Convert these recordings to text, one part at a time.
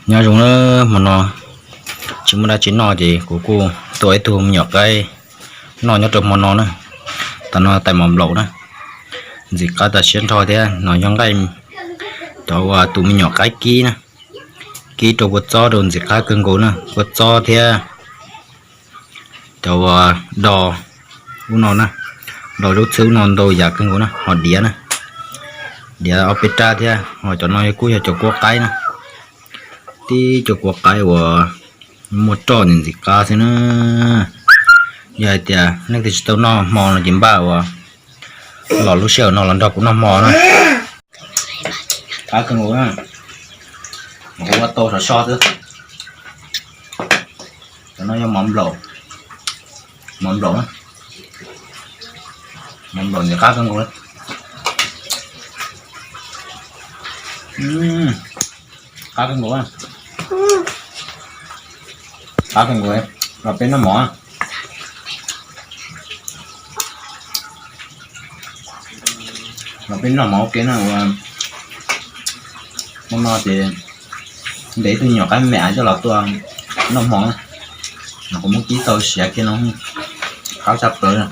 Nyob zoo na, hmo no tsis muaj dab tsi noj ces kuv kuj tua ib tug me nyuam qaib noj nyob rau hmo no na. Tam no tais mov nplaum na, ntxim qab tas siab nrho thiab no yog nqaij, cov uas tus me nyuam qaib kib na, kib rau kua txob rau ntxim qab kawg nkaus na, kua txob thiab cov uas do ub no na, do lub txwb ub no ntau yam kawg nkaus na, ho diav na, diav ob peb rab thiab, ho cov no kuj yog cov kua qaib na, tib cov kua qaib uas muaj roj ntxim qab xwb na. Yog hais tias leej twg tsis tau noj hmo no ces npaj uas los lub sij hawm no los nrog kuv noj hmo na. Qab kawg nkaus na, kuv ua tau sov so xwb. Cov no yog mov nplaum, mov nplaum, mov nplaum ntxim qab kawg nkaus. Qab kawg nkaus, qab kawg nkaus. Los peb noj mov, los peb noj mov ua ke na. Ua hmo no ces ntes ib tug nyuam qaib me me coj los tua noj hmo, kuv muab kib tau siav kiag no, qab tshaj plaws.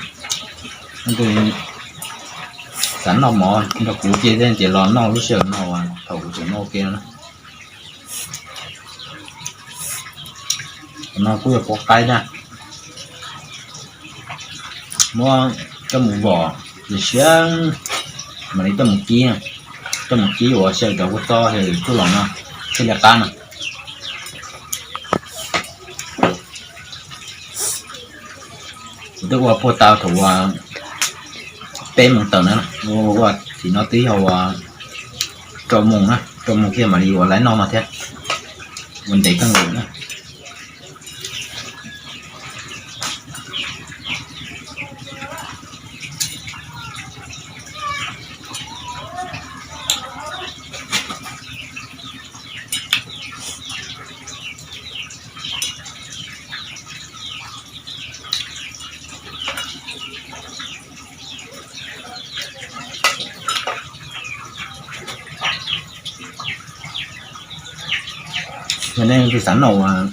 Leej twg xav noj mov nrog kuv ua ke thiab ces los noj lub sij hawm no thaum kuv tseem noj ua ke no na. Qhov no kuj yog kua qaib na, muab coj mus vom siav, mam li coj mus kib, coj mus kib ua xyaw cov kua txob kuj los no thiaj li qab no. Kuv twb ua puag ta thaum uas peb moos tawm na, ua tim no twb yog uas rau moos na, rau moos kiag mam li ua laiv noj no thiab, ua ntev kawg nkaus na. Yog nej leej twg xav noj uas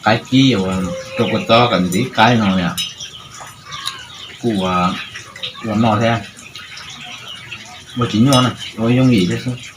qaib kib uas rau kua txob kom ntxim qaib no yom, kuj ua noj thiab, ua tsis nyuaj na, ua yooj yim thiab xwb.